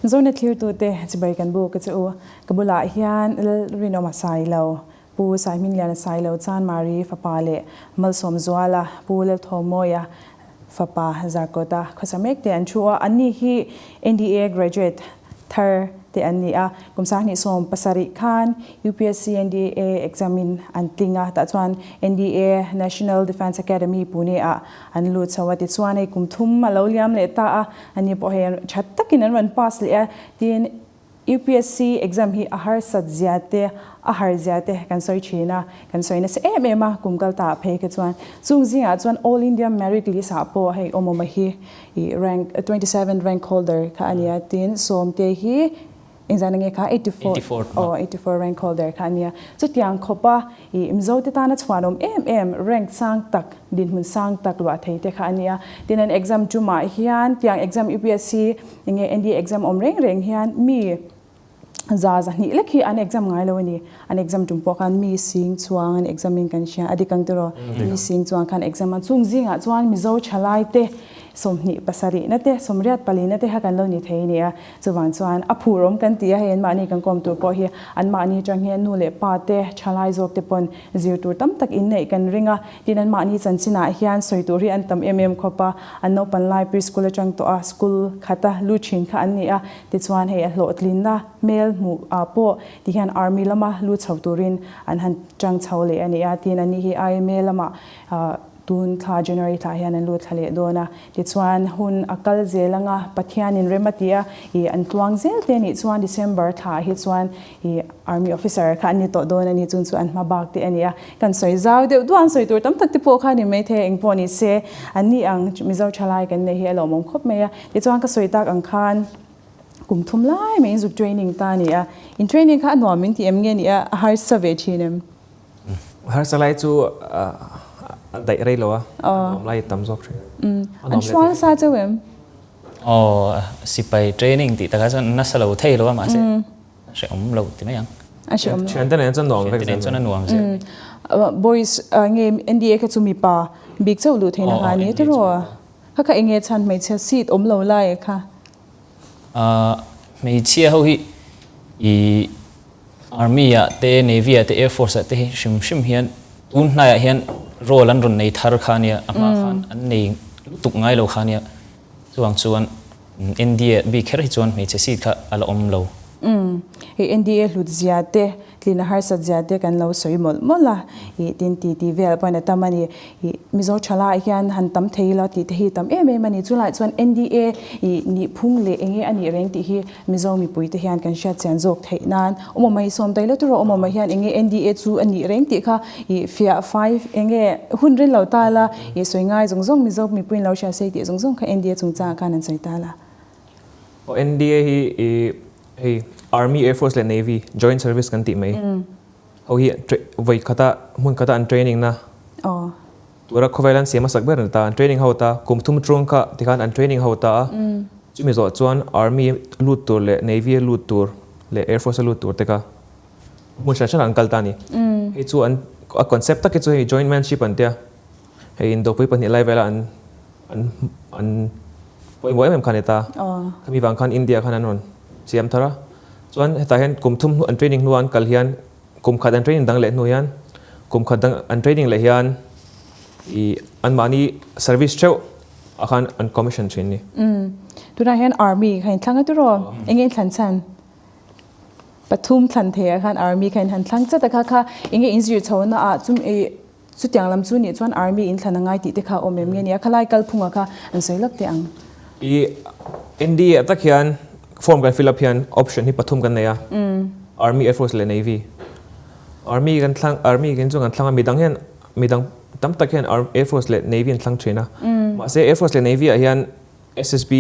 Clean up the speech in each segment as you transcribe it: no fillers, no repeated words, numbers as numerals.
Zone thlirtute chibai kan buk a che u. Ka bulah hian Lalrinawma Sailo, Pu Saihmingliana Sailo, Chanmari fapa leh Malsawmzuala, Pu Lalthawmawia fapa Zarkawta khawsa mek te an thu a. Anni hi NDA graduate thar te an ni a. Kum 2017 khan UPSC NDA exam in an tling a, tah chuan NDA National Defence Academy Pune ah an lut chho a. Tichuan hei kum thum a lo liam leh ta a, ani pawh hei tha takin an rawn pass leh a. Tin, UPSC exam hi a harsat zia te, a har zia te kan sawi thin a, kan sawi nasa em em a, kum kal ta ah phei kha chuan. Chung zingah chuan All India Merit List ah pawh hei awmawma hi ih rank 27 rank holder kha a nia, tin sawmte hi engzan enge kha 84 aw 84 rank holder kha a nia. Chutiang khawpa ih Mizo te tana chhuanawm em em rank sang tak, dinhmun sang tak luah thei te kha a nia. Tin an exam tumah hian tiang exam UPSC Enge NDA exam awm reng reng hian mi za zahnih lek hi an exam ngai lo a ni. An exam tum pawh khan mi sing chuang an exam in kan hria a dik ang tiraw? Mi sing chuang khan exam a chung zingah chuan Mizo thalai te 27 na te 84 na te kha kan lo ni thei a ni a. Chuvang chuan a phurawm kan ti a hei anmahni kan kawm tur pawh hi anmahni atang hian nu leh pa te thalai zawk te pawn zir tur tam tak inneih kan ring a. Tin anmahni chanchinah hian sawi tur hi an tam em em khawp a, an naupan lai preschool atang tawh a school khata lu thin kha an ni a, tichuan hei a hlawhtlinna hmel hmuh ah pawh ti hian army lama lu chho turin an han tang chho leh a ni a, tin ani hi IMA lamah tun thla January thlah hian an lut thla leh dawn a, tichuan hun a kal zel anga Pathianin rem a ti a, ih an tluang zel te nih chuan December thlah hi chuan I army officer kha an ni tawh dawn a ni, chung chu an hma bak te a ni a. Kan sawi zau deuh duh a, an sawi tur tam tak te pawh kha a ni maithei, eng pawh ni se an ni ang Mizo thalai kan neih hi a lawmawm khawp mai a. Tichuan ka sawi tak ang khan kum thum lai mai inzuk training ta a ni a, in training kha a nuam min ti em nge ni a, a harsa ve thin em? Harsa lai chu a daih rei lo a, a nuam lai tam zawk thin. An hrual sa chauh em? Aw, sipai training tih takah chuan nasa lo thei lo a mahse a hrehawm lo ti mai ang. A hrehawm lo. Thiante nen chuan nuam vek zel. Thiante nen chuan a nuam zel mai. Boys nge NDA kha chu mipa bik chauh luh theihna kha a ni tiraw? Kha kha enge chhan hmeichhia seat awm lo lai e kha? Hmeichhia ho hi i Army ah te Navy ah te Air Force ah te hi hrim hrim hian tun hnaiah hian role an rawn nei thar kha a nia, a hma khan an nei lutuk ngai lo kha a nia. Chuvang chuan NDA bik kher hi chuan hmeichhe seat kha a la awm lo. Umm, hei NDA hlut zia te, tlin a harsat zia te kan lo sawi mawlh mawlh a, ih tin ti ti vel pawhin a tam a ni. Ih Mizo thalai hian han tam thei ila tih te hi tam em em a ni. Chulai chuan NDA ih nihphung leh enge a nih reng tih hi Mizo mipui te hian kan hriat chian zawk theih nan awm awm mai sawm daih lo tur awm awm hian enge NDA chu a nih reng tih kha ih fiah fai enge hun rin lo ta la ih sawi ngai zawng zawng Mizo mipuiin lo hria sei tih zawng zawng kha NDA chungchangah khan an sawi ta la. Aw NDA hi ih hei Army, Air Force leh Navy joint service kan tih mai ho hi vawi khata hmun khata an training na Tura khawvel an siam hmasak ber an ta, an training ho ta, kum thum chung kha tikhan an training ho ta a, chumi zawh chuan Army lut tur leh Navy a lut tur leh Air Force a lut tur te kha hmun hran hranah an kal ta a ni. Hei chu an a concept tak hi chu hei joint manship an tia, hei indopui pahnih lai vela an an an pawimawh em em kha a ni ta. Khami vang khan India khan an rawn siam thar a, chuan hetah hian kum thum an training hnuah an kal hian Kum khat an training dang leh hnu hian kum khat dang an training leh hian i anmahni service theuh ah khan an commission thin ni. Umm tunah hian army kha in thlang a tiraw? Enge in thlan chhan? Pathum thlan thei ah khan army kha in han thlang chat a kha kha enge in zir chho na ah chum i chutiang lam chu nih chuan army in thlan a ngai tih te kha awm em nge ni a khalai kalphung ah kha an sawi lawk teh ang. I NDA ah tak hian form kan fill up hian option hi pathum kan nei a, Army, Air Force leh Navy. Army kan thlang Army kan chu kan thlang a, midang hian midang tam tak hian Air Force leh Navy an thlang thin a. Mahse Air Force leh Navy ah hian SSB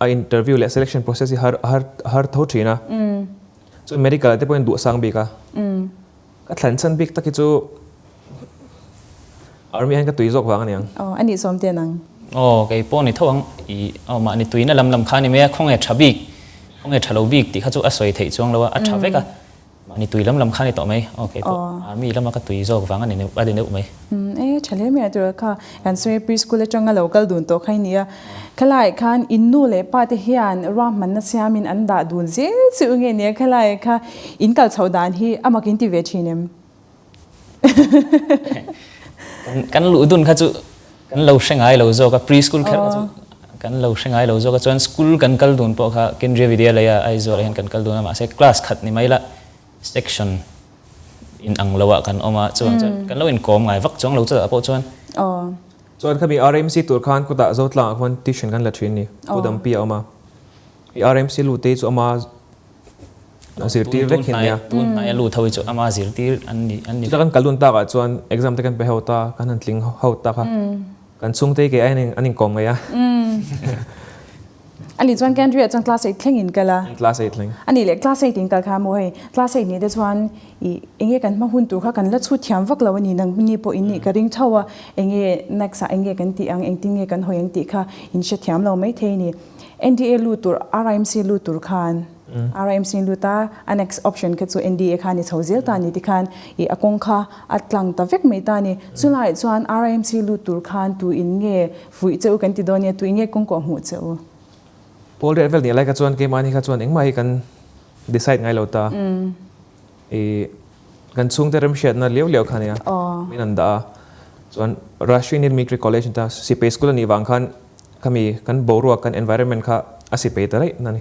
a interview leh selection process hi har har har tho thin a. Chuan medical ah te pawhin duh sang bik a. Ka thlan chhan bik tak hi chu Army ah hian ka tui zawk vang a niang. Aw, a nih sawm te nang. Aw, kei pawh ni tho ang. I, aw mahni tuina lam lam kha a ni mai a, khawnge tha bik, khawnge tha lo bik tih kha chu a sawi theih chuang lo a, a tha vek a. Mahni tui lam lam kha a ni tawh mai. Aw kei pawh army lama ka tui zawk vang a ni a ni deuh mai. Umm e tha hle mai a tura kha kan sawi preschool atanga lo kal dun tawh kha i nia. Khalai khan in nu leh pa te hian ruahmanna siamin an dah dun zel chu nge nia khalai kha in kal chhoh dan hi a mak in ti ve thin em? Kan luh dun kha chu kan lo hre ngai lo zawk a preschool kher kha chu kan lo hre ngai lo zawk a chuan school kan kal dun pawh kha Kendriya Vidyalaya Aizawl ah hian kan kal dun a mahse class khat ni mai la section in ang lo ah kan awm a chuan chuan kan lo inkawm ngai vak chuang lo chutah pawh chuan. Chuan khami RMC tur khan kutah Zotlang ah khuan tuition kan la thin ni Pu Dampi a awm a i RMC lut te hi chu ama A zirtir vek hi ania. Tun hnai a lut ho hi chu ama zirtir an ni an ni. Chuta kan kal dun takah chuan exam te kan pe ho ta, kan han tling ho ta kha. Kan chhungte hi kei aiin an inkawm ngei a. Ani chuan Kendriah chuan class eight thleng in kal a. Class eight thleng. Ani leh class eight in kal kha maw hei class eight ni te chuan i enge kan hma hun tur kha kan la chhut thiam vak lo a ni nang ni pawh in nih ka ring tho a enge next ah enge kan tih ang engtin nge kan hawi ang tih kha in hrethiam lo maithei a ni. NDA lut tur RIMC lut tur khan RIMC lut a a next option kha chu NDA kha a ni chho zel ta a ni tikhan ih a kawng kha a tlang ta vek mai ta a ni. Chulaiah chuan RIMC lut tur khan tu in nge fuih che u kan ti dawn nia tu in nge kawng kawh hmuh che u? Pawl riat vel nih lai kha chuan keimahni kha chuan engmah hi kan decide ngai lo ta. Ih kan chhungte remhriatna liau liau kha nia min an dah a chuan Rashtriya Indian Military College ta sipai school anih vang khan khami kan boruak kan environment kha a sipai ta daih na ni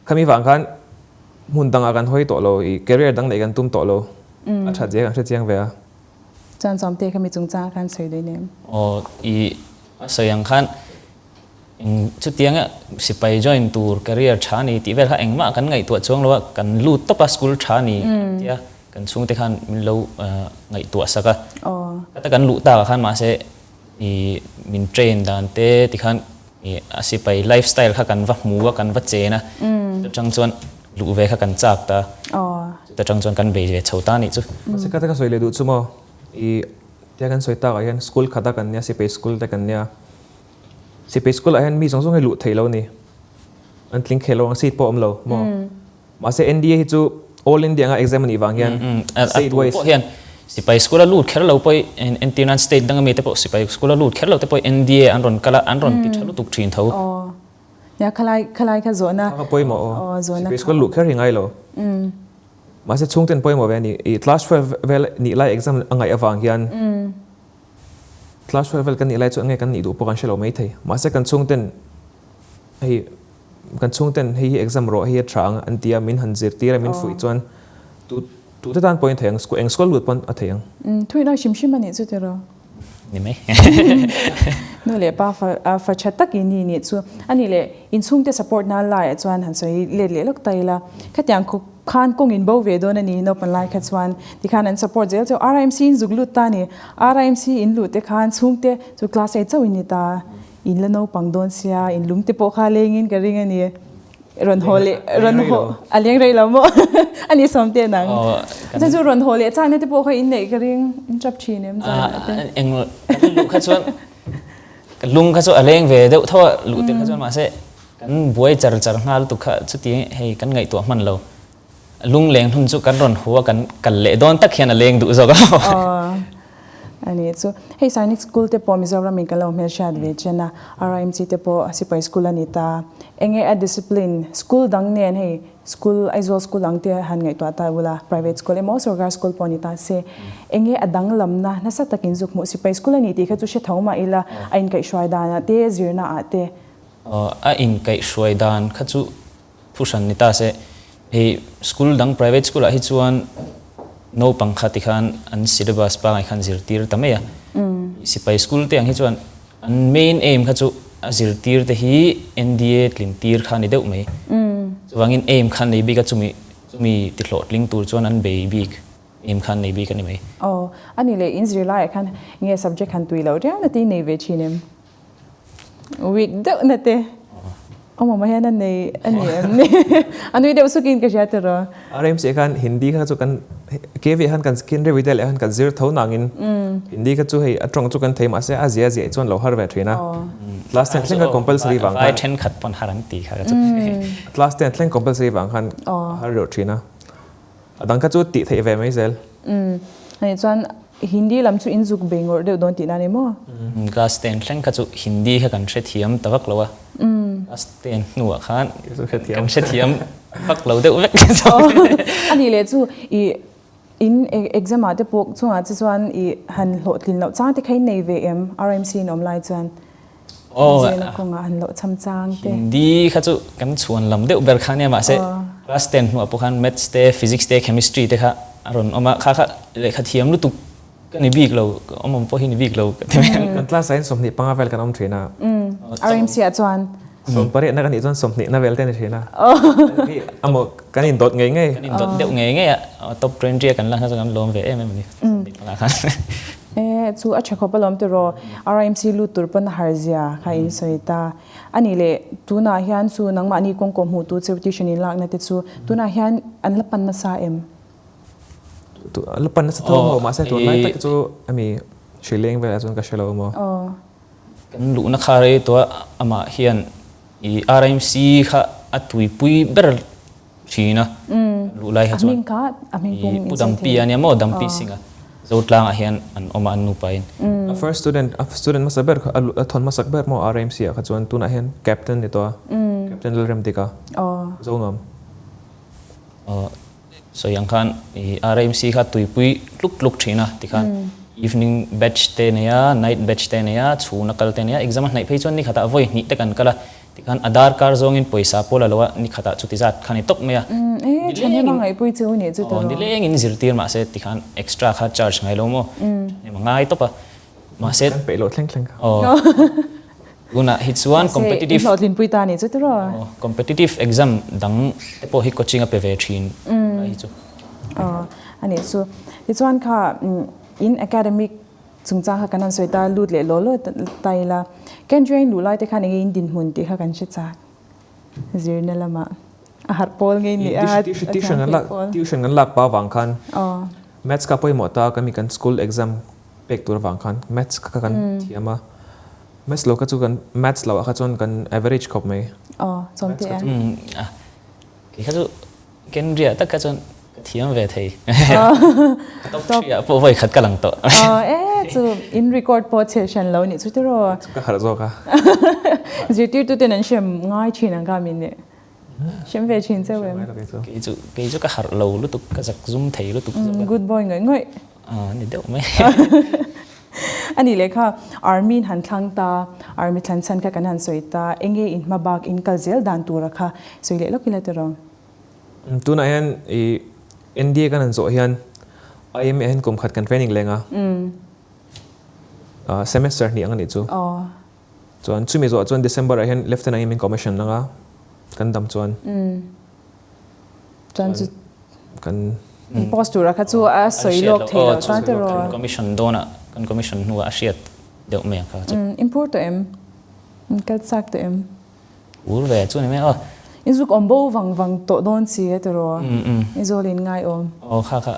khami vang khan hmun dangah kan hawi tawh lo ih career dang neih kan tum tawh lo a that zia kan hre chiang ve a. Chuan Sawmte khami chungchang khan sawi daih nem. Aw ih a sawi ang khan Eng chutianga sipai join tur career tha a ni tih vel kha engmah kan ngaihtuah chuang lo a, kan lut tawp a school tha a ni an tia kan chhungte khan min lo ngaihtuah sak a. Heta kan luh takah khan mahse ih min train dan te tikhan ih a sipai life style kha kan va hmu a, kan va chen a, chuta tang chuan luh ve kha kan chak ta, chuta tang chuan kan bei ve chho ta a nih chu. Mahse ka ta ka sawi leh duh chu maw ih tia kan sawi takah hian school khata kan nia sipai school te kan nia. Sipai school ah hian mi zawng zawng hi luh theih lo a ni. An tling khel lo ang seat pawh a awm lo maw. Mahse NDA hi chu all India anga exam a nih vang hian state wise. Pawh hian sipai school a lut kher lo pawh hi entir nan state danga mi te pawh sipai school a lut kher lo te pawh hi NDA an rawn kal a an rawn ti tha lutuk thin tho. Nia khalai khalai kha zawhna. Kha pawimawh aw. Sipai school luh kher hi ngai lo. Mahse chhungten pawimawh ve a ni. I class 12 vel nih lai exam a ngaih avang hian Class 12 vel kan nih lai chu enge kan nih duh pawh kan hre lo mai thei. Mahse kan chhungten hei kan chhungten hei hi exam rawh hei hi a tha ang an ti a, min han zirtir a min fuih chuan tu tute tan pawhin a thei ang, eng school lut pawn a thei ang. Thuin a hrim hrim a nih chu tiraw? Ni mai. Nu leh pa fa fa tha tak in ni nih chu a nih leh inchhungte support na laiah chuan han sawi let leh lawk ta ila khatiang khawp Khan kawng in bo ve dawn a ni naupang lai kha chuan tikhan an support zel cheu RIMC in zuk lut ta a ni RIMC in luh te khan chhungte chu class eight chauh in ni ta in la naupang dawn sia in lung te pawh kha leng in ka ring a ni rawn haw leh rawn haw a leng rei lo maw a ni sawmte nang chuan chu rawn haw leh chakna te pawh kha in neih ka ring in tap thin em zan ah te. Eng kan luh kha chuan lung kha chu a leng ve deuh tho a luh tir kha chuan mahse Kan buai char char nghal lutuk kha chuti hei kan ngaihtuah hman lo. Lungleng hnun chu kan rawn hu a kan kal leh dawn tak hian a leng duh zawk a. Aw ani chu hei Sainik School te pawh Mizoram in kan lo hmelhriat ve chen a, RIMC te pawh sipai school a ni ta. Enge a discipline school dang nen hei school Aizawl school ang te han ngaihtuah ta ula private school emaw sorkar school pawh ni ta se enge a danglamna nasa takin zuk hmuh sipai school a ni tih kha chu hre tho mah ila a inkaihhruai danah te zirna ah te A inkaihhruai dan kha chu thuhran ni ta se, hei school dang private school ah hi chuan naupang kha tikhan an syllabus pangai khan zirtir ta mai a, sipai school te ang hi chuan an main aim kha chu a zirtir te hi NDA tlin tir kha a ni deuh mai. Chuvangin aim kha an nei bik a chumi chumi ti hlawhtling tur chuan an bei bik aim kha an nei bik a ni mai. Aw, a nih leh in zirlaiah khan nge subject han tui loh riau na te i nei ve thin em? Weak deuh na te. Awm awm ah hian a nei a ni em ni? A nui deuh suk in ka hria tiraw. RMC khan Hindi kha chu kan KV khan kan Kendriya Vidyalaya khan kan zir tho nangin Hindi kha chu hei a tawng chu kan thei mahse a zia ziah chuan lo har ve thin a. Class ten thleng kha compulsory vang khan. Vai thenkhat pawn har an ti kha ka chu. Class ten thleng compulsory vang khan har reuh thin a. A dang kha chu tih theih ve mai zel. Umm ani chuan Hindi lam chu in zuk bei ngawrh deuh dawn tihna a ni maw? Class ten thleng kha chu Hindi kha kan hrethiam ta vak lo a, class ten hnuah khan kan hrethiam vak lo deuh vek. A nih leh chu i in exam ah te pawh chungah che chuan i han hlawhtlin loh chang te kha in nei ve em? RMC in awm lai chuan zirna kawngah han hlawh cham chang te. Hindi kha chu kan chhuan lam deuh ber kha nia mahse class ten hnuah pawh khan maths te, physics te, chemistry te kha a rawn awm a, kha kha lehkha thiam lutuk ka ni bik lo, ka awm awm pawh hi ni bik lo ka ti mai ang. Kan class ah hian 25 vel kan awm thin a. RMC ah chuan. Sawmpariatna ka nih chuan sawmhnihna vel te a ni thin a. Amaw kan indawt ngei ngei. Kan indawt deuh ngei ngei a, top 20 a kan la kha chu kan lawm ve em em a ni. 25 khan. E, chu a tha khawp alawm tiraw, RMC lut tur pawn a har zia kha in sawi ta. A nih leh tunah hian chu nangmahni kawngkaw hmuhtu cheu tuition in lakna te chu tunah hian an la pan nasa em? An la pan nasa tho maw? Mahse tunlai tak chu ami hrileng velah chuan ka hre lo maw? Kan luhna kha rei tawh a, amah hian i RMC kha a tuipui ber thin a, luh lai kha chuan i Pu Dampi a nia maw, Dampi Singh a, Zotlangah hian an awm a an nupa in. A first student, a student hmasa ber kha, a thawn hmasak ber maw RMC ah kha chuan tunah hian captain ni tawh a, Captain Lalremdika, Zonuam. Sawi ang khan i RMC kha tuipui tluk tluk thin a tikhan evening batch te nei a, night batch te nei a, chhuna kal te nei a, exam a hnaih phei chuan ni khatah vawi hnih te kan kal a, tikhan a darkar zawngin pawisa pawh la lo a, ni khatah chuti zat kha ni tawp mai a. Nilengin zirtir mahse tikhan extra kha charge ngai lo maw, thahnem a ngai tawp a, mahse. Kan peih loh thleng thleng kha. Tunah hi chuan competitive Hlawhtlinpui ta a nih chu tiraw? Competitive exam dang te pawh hi coaching a pe ve thin lai hi chu. Aw a nih chu. Tichuan kha in academic chungchang kha kan han sawi ta lut leh law law ta ila. Kendra in luh lai te khan enge in dinhmun tih kha kan hre chak zirna lamah a harh pawl ngei ni a a thiam theih pawl. Tuition kan lak pa vang khan maths kha pawimawh ta kan mi kan school exam pek tur avang khan maths kha kan thiam a. Maths lo kha chu kan maths lo ah kha chuan kan average khawp mai. Aw, chuan teh a. A, kei kha chu Kendria tak kha chuan ka thiam ve thei. Top 3 ah pawh vawi khat ka lang tawh. Aw, e chu in record pawh chhe hran lo nih chu tiraw. Ka harh zawk a. Zirtirtu ten an hrem ngai thin ang kha min nih. Hrem ve thin cheu em? Kei chu kei chu ka harh lo lutuk, ka zak zum thei lutuk zawk a. Good boy ngawih ngawih. A ni deuh mai. A nih leh kha Army in han thlang ta, Army thlan chhan kha kan han sawi ta, enge in hma bak in kal zel dan tura kha sawi leh lawk ila tiraw? Tunah hian i NDA kan han zawh hian IMA ah hian kum khat kan training leng a, semester hnih ang a nih chu. Chuan chumi zawh chuan December ah hian Lieutenant in min commission ang a, kan dam chuan. Chuan chu kan post tura kha chu a sawi lawk thei lo chuan tiraw. Kan commission dawnah kan commission hnuah a hriat deuh mai ang kha chu. In phur tawh em? In kal chak tawh em? Phur ve chu ni mai aw. In zuk awm bo vang vang tawh dawn si e tiraw? I zawl in ngai awm. Aw kha kha.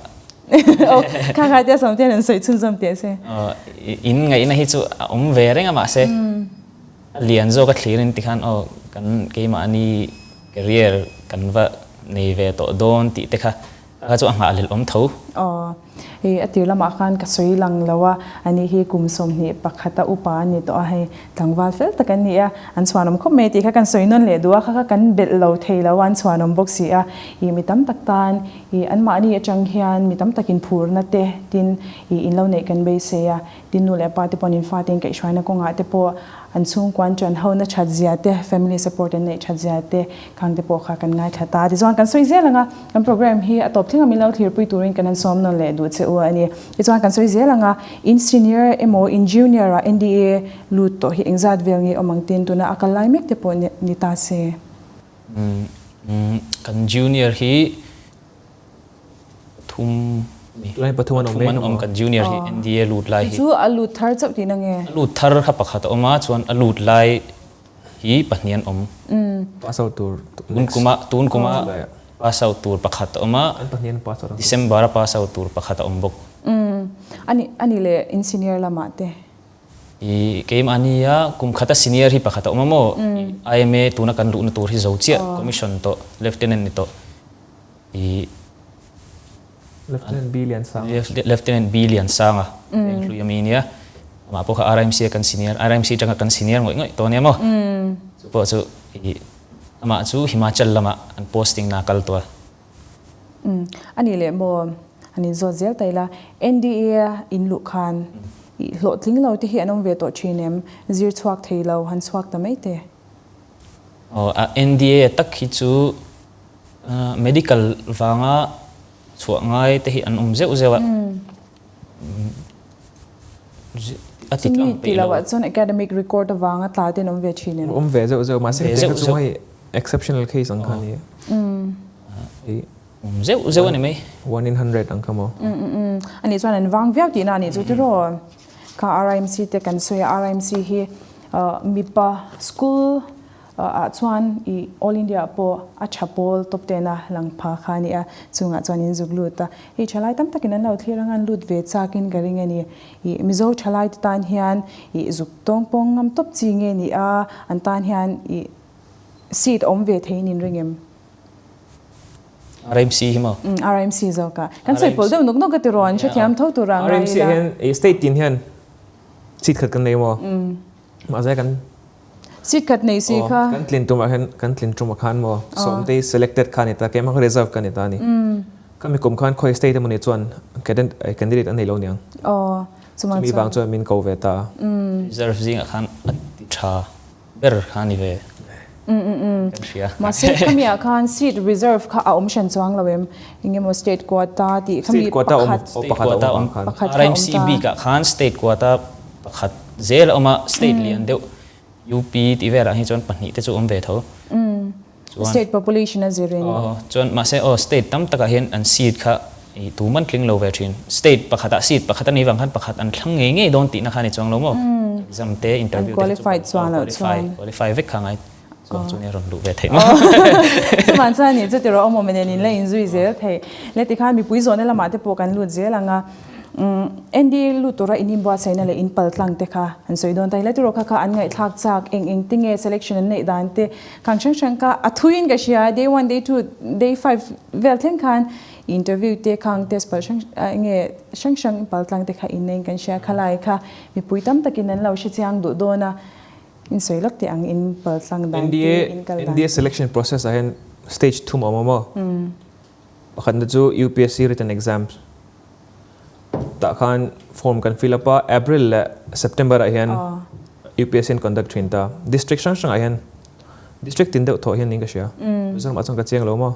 Aw kha kha tia sawm te hian an sawi chhunzawm teh se. Aw in ngaihna hi chu a awm ve reng a mahse a lian zawk a thlir in tikhan aw kan keimahni Career kan va nei ve tawh dawn tih te kha kha chu a nghahhlelh awm tho. Aw, hei a tir lamah khan ka sawi lang lo a, ani hi kum 21 a upa a ni tawh a, hei tlangval fel tak an ni a, an chhuanawm khawp mai tih kha kan sawi nawn leh duh a, kha kha kan belh lo thei lo a, an chhuanawm bawk si a, ih mi tam tak tan ih anmahni atang hian mi tam takin phurna te tin ih in lo neih kan beisei a, Tin nu leh pa te pawhin fate in kaihhruaina kawngah te pawh an chhungkuan ṭan hona ṭhat zia te, family support an neih ṭhat zia te khang te pawh kha kan ngaithla ta. Tichuan kan sawi zel ang a, kan program hi a tawp thleng a min lo thlirpui turin kan han sawm nawn leh duh che u a ni. Tichuan kan sawi zel ang a, in senior emaw in junior ah NDA lut tawh hi engzat vel nge awm ang tin tuna a kal lai mek te pawh ni ta se. Kan junior hi Thum ni. Tunah pathum an awm mek an awm kan junior hi NDA lut lai hi. Chu a lut thar chauh tihna nge? A lut thar kha pakhat a awm a chuan a lut lai hi pahnih an awm. Pass out tur tun kuma tun kuma pass out tur pakhat a awm a. An pahnih an pass out ang. December a pass out tur pakhat a awm bawk. Ani ani leh in senior lamah te. I keimahnia kum khata senior hi pakhat a awm a maw? IMA tuna kan luhna tur hi zo chiah commission tawh lieutenant ni tawh. I Lieutenant B Liansanga. Lieutenant B Liansanga Venghlui ami nia. Amah pawh kha RIMC a kan senior, RIMC atanga kan senior ngawih ngawih tawh ania maw. Chu pawh chu i amah chu Himachal lamah an posting na kal tawh a. A nih leh maw, an inzawt zel ta ila, NDA a in luh khan i hlawhtling lo te hi an awm ve tawh thin em? Zir chhuak thei lo, han chhuak ta mai te. Aw, a NDA tak hi chu medical vanga chhuah ngai te hi an awm zeuh zeuh a. A ti tlang peih lo. Chumi tih loh chuan academic record avanga tla te an awm ve thin em? Awm ve zeuh zeuh, mahse hetiang kha chu hei exceptional case ang kha a ni. Awm zeuh zeuh a ni mai. One in hundred ang kha maw? A nih chuan an vang viau tihna a nih chu tiraw? Kha RIMC te kan sawi a, RIMC hi mipa school ah chuan i All India ah pawh a tha pawl tawp tena lang pha kha a ni a, chungah chuan in zuk lut a. Hei thalai tam takin an lo thlir anga an lut ve chakin ka ring a ni. I Mizo thalai te tan hian i zuk tawng pawng ngam tawp chi nge ni a, an tan hian i seat awm ve theiin in ring em? RMC hi maw? RMC zawk a. Kan sawi pawlh deuh nawk nawk a ti rawn, hrethiam tho tur a ngai ila. RMC ah hian i state tin hian seat khat kan nei maw? Mahse kan Seat khat nei si kha. Kan tlin tumah hian kan tlin tumah khan maw sawmte selected kha a ni ta, keimah kha reserve ka ni ta a ni. Ka mi kum khan khawi state emaw ni chuan candidate an nei lo niang. Chumi vang chuan min ko ve ta. Reserve zingah khan a ti tha ber kha a ni ve kan hria. Mahse khamiah khan seat reserve kha a awm hran chuang lo em? Engemaw state quota tih khami pakhat. State quota awm pakhat kha awm ta. RMC bikah khan state quota pakhat zel a awm a, state lian deuh UP tih velah hi chuan pahnih te chu awm ve tho. Chuan State population a zirin. Aw, chuan mahse aw state tam takah hian an seat kha i tuman tling lo ve thin. State pakhatah seat pakhat a nih vang khan pakhat an thlang ngei ngei dawn tihna kha a ni chuang lo maw? Exam te, interview te kha chu qualify, qualify vek kha ngai chuang chu nia rawn luh ve theih maw? Chuvang chuan nih chu tiraw awm awm nen in la inzui zel thei. Le tikhan mipui zawhna lamah te pawh kan lut zel ang a. NDA lut tura in inbuatsaihna leh in paltlang te kha an sawi dawn ta. Helai tiraw kha kha an ngaihthlak chak eng eng te nge selection an neih dan te khang hrang hrang kha a thuiin ka hria day one, day two, day five vel thleng khan interview te khang test palh hrang nge hrang hrang paltlang te kha in neiin kan hria. Khalai kha mipui tam takin an lo hre chiang duh dawn a, in sawi lawk teh ang in paltlang dan te in kal dan te. NDA selection process ah hian stage thum a awm a maw? Pakhatna chu UPSC written exams tah khan form kan fill up a, April leh September ah hian UPSC an conduct thin ta. District hrang hrangah hian district tin deuh thawh hian niin ka hria. Mizoram ah chuan ka chiang lo maw?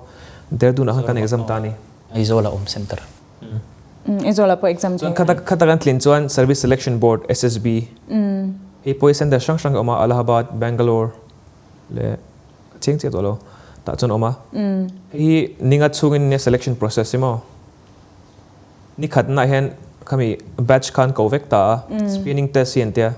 Dehradun ah khan kan exam ta a ni. Aizawl ah awm center. Aizawl ah pawh exam Chuan khata khata kan tlin chuan Service Selection Board, SSB, hei pawh hi center hrang hrang a awm a, Allahabad, Bangalore leh Ka cheng chiah tawh lo. Tah chuan a awm a. Hei hi ninga chhungin nia selection process hi maw? Ni khatnaah hian khami batch khan ko vek ta a, screening test hi an tia.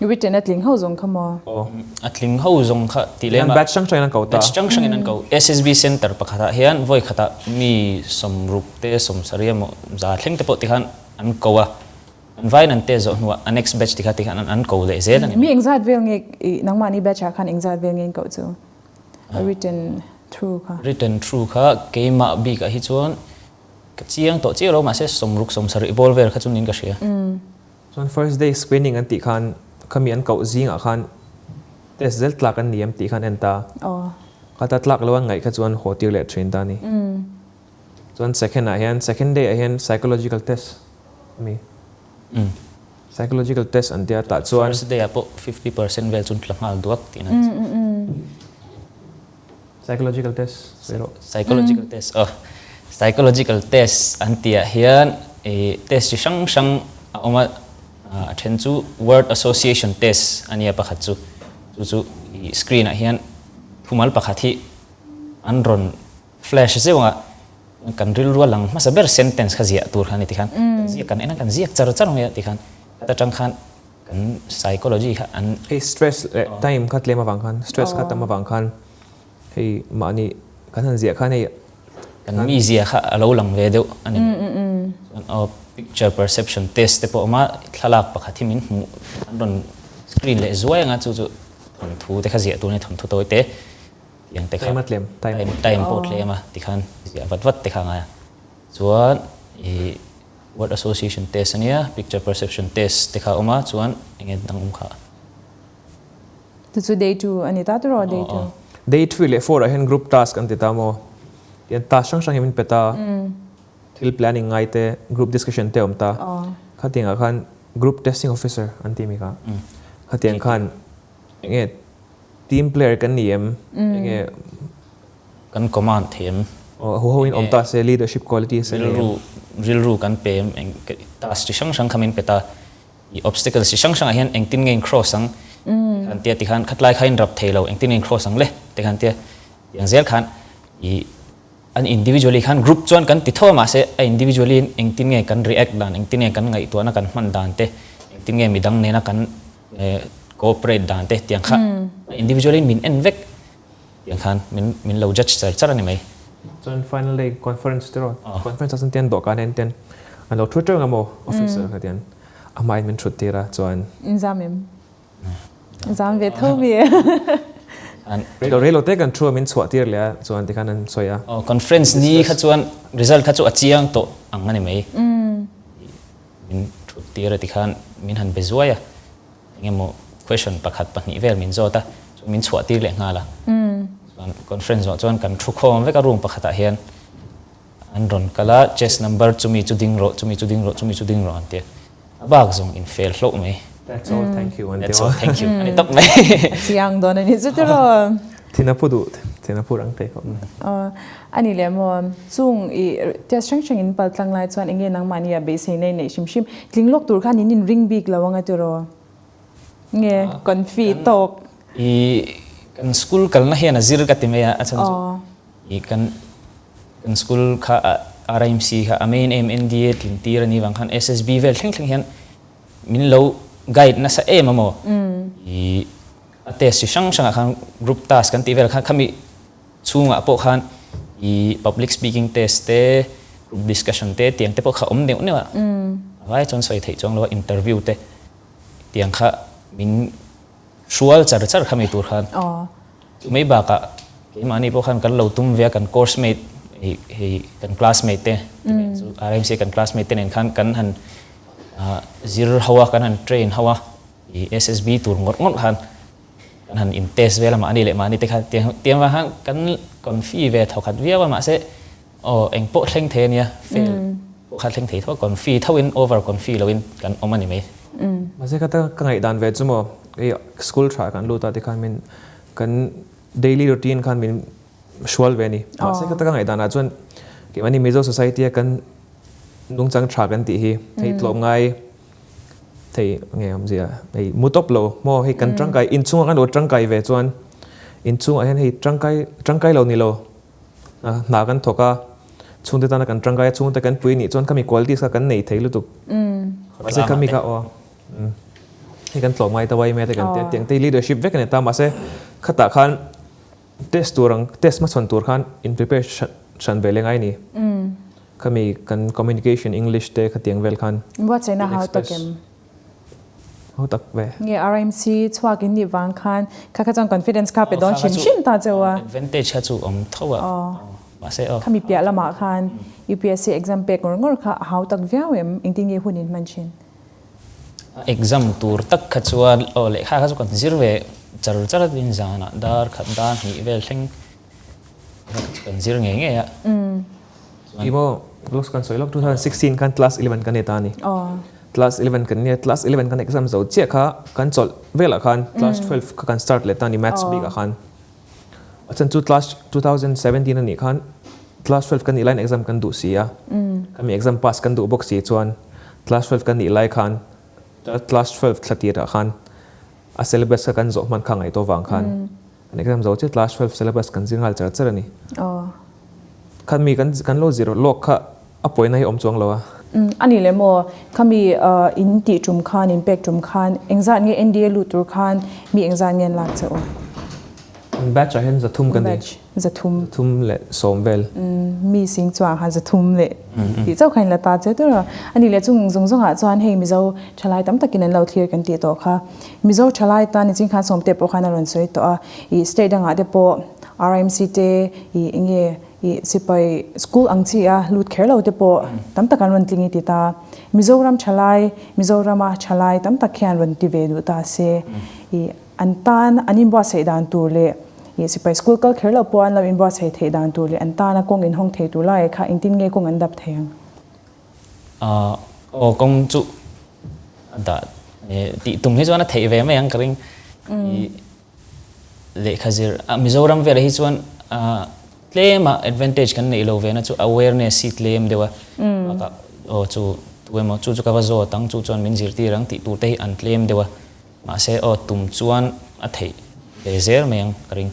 Written a tling ho zawng kha maw? Aw. A tling ho zawng kha tih lem a. Batch hrang hrangin an ko ta. Batch hrang hrangin an ko. SSB center pakhatah hian vawi khatah mi sawmruk te sawmsarih emaw za thleng te pawh tikhan an ko a. An vaiin an test zawh hnuah a next batch tikha tikhan an an ko leh zel a ni. Mi engzat vel nge i nangmahni batch ah khan engzat vel nge in koh chu? A written through kha. Written through kha keimah bikah hi chuan ka chiang tawh chiah lo mahse sawmruk sawmsarih ball vel kha chu niin ka hria. Chuan first day screening an tih khan khami an koh zingah khan test zel tlak an ni em tih khan en ta. Khata tlak lo an ngaih kha chuan haw tir leh thin ta a ni. Chuan second ah hian second day ah hian psychological test ami psychological test an tia tah chuan First day ah pawh 50% vel chu tla nghal duak tihna a ni. Psychological test sawi rawh. Psychological test aw psychological test an tih ah hian ih test chi hrang hrang a awm a, a then chu word association test a nia pakhat chu chu chu ih screen ah hian thumal pakhat hi an rawn Flash zeuh anga kan rilru a lang hmasa ber sentence kha ziah tur kha a ni tikhan kan ziak kan en a kan ziak char char mai a tikhan heta tang khan kan psychology kha an Hei stress leh time kha tlem avang khan stress kha tam avang khan hei mahni kan han ziah khan hei kan mizia kha a lo lang ve deuh a ni mai chuan aw picture perception test te pawh a awm a thlalak pakhat hi min hmuh an rawn screen leh zuai anga chu chu thawnthu te kha ziah tur a ni thawnthu tawi te. Tiang te kha Time a tlem, time. Time pawh tlem a tikhan ziah vat vat te kha a ngai a. Chuan I word association test ania, picture perception test te kha a awm a, chuan enge dang awm kha. Chu chu day 2 a ni ta tiraw day 2. Day 3 leh 4 ah hian group task an ti ta maw? Tihian task hrang hrang hi min pe ta, thil planning ngai te, group discussion te a awm ta. Khatiang ah khan group testing officer an ti mi kha. Khatiang khan enge team player kan ni em? Enge Kan command thei em? Aw hu ho in awm ta se leadership qualities a nei em? Rilru rilru kan pe em? Eng task chi hrang hrang kha min pe ta. I obstacles chi hrang hrangah hian engtin nge in cross ang? Tikhan tia tikhan khatlai kha in rap thei lo engtin nge in cross ang le? Tikhan tia tiang zel khan i an individually khan group chuan kan ti tho a mahse a individually in engtin nge kan react dan engtin nge kan ngaihtuahna kan hman dan te engtin nge midang nena kan cooperate dan te tiang kha individually in min en vek. Tiang khan min min lo judge char char a ni mai. Chuan final day conference te rawh conference ah chuan tian dawhkan en ten an lo thu teuh emaw officer kha tian a hmain min thut tir a chuan. In zam em? Zam ve tho mi e. Rei lo te kan thu a min chhuah tir leh a chuan tikhan an sawi a. Aw conference ni kha chuan result kha chu a chiang tawh ang a ni mai. Min thut tir a tikhan min han be zuai a. Engemaw question pakhat pahnih vel min zawt a, chuan min chhuah tir leh nghal a. Chuan conference zawh chuan kan thu khawm vek a room pakhatah hian an rawn kal a, chest number chumi chu ding rawh, chumi chu ding rawh, chumi chu ding rawh an ti a. A bak zawng in fel hlauh mai. That's all, thank you an ti That's all, thank you a ni tawp mai. A chiang dawn a ni chu tiraw. Thin a phu duh, thin a phu rang thei khawp mai. A ni leh maw, chung i test hrang hrang in pal tlang lai chuan enge nangmahni ah beisei nei neih hrim hrim tling lawk tur khan in in ring bik lo anga tiraw? Nge confi tawk? I kan school kalna hian a zir ka ti mai a, a chhan chu i kan kan school kha RIMC kha a main aim NDA tlin tir a nih vang khan SSB vel thleng thleng hian min lo guide nasa em a maw? I a test chi hrang hrangah khan group task kan tih vel khan khami Chhungah pawh khan i public speaking test te, group discussion te tiang te pawh kha awm neuh neuh a. A vai chuan sawi theih chuang lo a, interview te tiang kha min hrual char char kha mi tur khan. Chu mai bakah keimahni pawh khan kan lo tum ve a, kan course mate hei kan classmate te chu RMC kan classmate te nen khan kan han zir ho a, kan han train ho a, i SSB tur ngawt ngawt khan Kan han in test vel a mahni leh mahni te kha tiang vang khan kan confi ve tho khat viau a mahse aw eng pawh thleng thei ania fail pawh kha thleng thei tho a confi tho in over confi lo in kan awm a ni mai. Mahse kha ta ka ngaihdan ve chu maw hei school tha kan lut a tikhan min kan daily routine khan min hrual ve a ni. Mahse kha ta ka ngaihdan ah chuan keimahni Mizo society a kan nungchang tha kan tih hi hei tlawm ngai Hei nge awmzia hei mu tawp lo maw hei kan tangkai inchhungah kan lo tangkai ve chuan inchhungah hian hei tangkai tangkai lo ni lo hna kan thawk a chhungte tana kan tangkai a chhungte kan pui nih chuan khami qualities kha kan nei thei lutuk mahse khami kha aw hei kan tlawm ngai ta uai mai te kan tia tiang te leadership vek a ni ta mahse khatah khan Test tur ang, test hmachhawn tur khan in prepare hran ve leh ngai ni. Khami kan communication English te khatiang vel khan. Buatsaihna hau tak em? Hau tak ve. Nge RMC chhuak in nih vang khan kha kha chuan confidence kha pe dawn hrim hrim ta cheu a. Advantage kha chu awm tho a. Mahse aw. Khami piah lamah khan UPSC exam pek ngawr ngawr kha a hau tak viau em? Engtin nge hun in hman thin? Exam tur tak kha chuan aw lehkha kha chu kan zir ve char char a tin zanah dar khat dar hnih vel thleng kha chu kan zir ngei ngei a. Chuan. Emaw close kan sawi lawk 2016 khan class 11 kan ni ta a ni. Class 11 kan nia class 11 kan exam zo chiah kha kan chawlh velah khan class 12 kha kan start leh ta a ni maths bikah khan. A chan chu class 2017 a nih khan class 12 kan nih laiin exam kan duh si a, khami exam pass kan duh bawk si chuan class 12 kan nih lai khan class 12 thla tirah khan a syllabus kha kan zawh hman kha ngaih tawh vang khan kan exam zo chiah class 12 syllabus kan zir nghal char char a ni. Khami kan lo zir lawk kha A pawina hi awm chuang lo a. A ni leh maw? Khami in tih tum khan, in pek tum khan engzat nge NDA lut tur khan mi engzat nge an lak che u? An batch ah hian zathum kan ni. Batch zathum. Zathum leh sawm vel. Mi sing chuang khan zathum leh tih chauh khan in la ta che tur a. A ni leh chung zawng zawng ah chuan hei Mizo thalai tam takin an lo thlir kan tih tawh kha. Mizo thalai tan nichin khan sawmte pawh khan a rawn sawi tawh a. Ih state dangah te pawh RMC te ih enge. I sipai school ang chi a lut kher lo te pawh tam tak an rawn tling i ti ta. Mizoram thalai, Mizorama thalai tam tak hian rawn ti ve duh ta se. I an tan an inbuatsaih dan tur leh i sipai school kal kher lo pawh an lo inbuatsaih theih dan tur leh an tana kawng inhawng thei tur laiah kha engtin nge kawng an dap thei ang? Aw kawng chu a dah tih tum hi chuan a theih ve mai ang ka ring. I lehkha zir a Mizoram velah hi chuan tlema advantage kan neih lo ve na chu awareness hi tlem deuh a bakah aw chu tu emaw chu chu ka va zawt ang chu chuan min zirtir ang tih tur te hi an tlem deuh a mahse aw tum chuan a theih ve zel mai ang ka ring.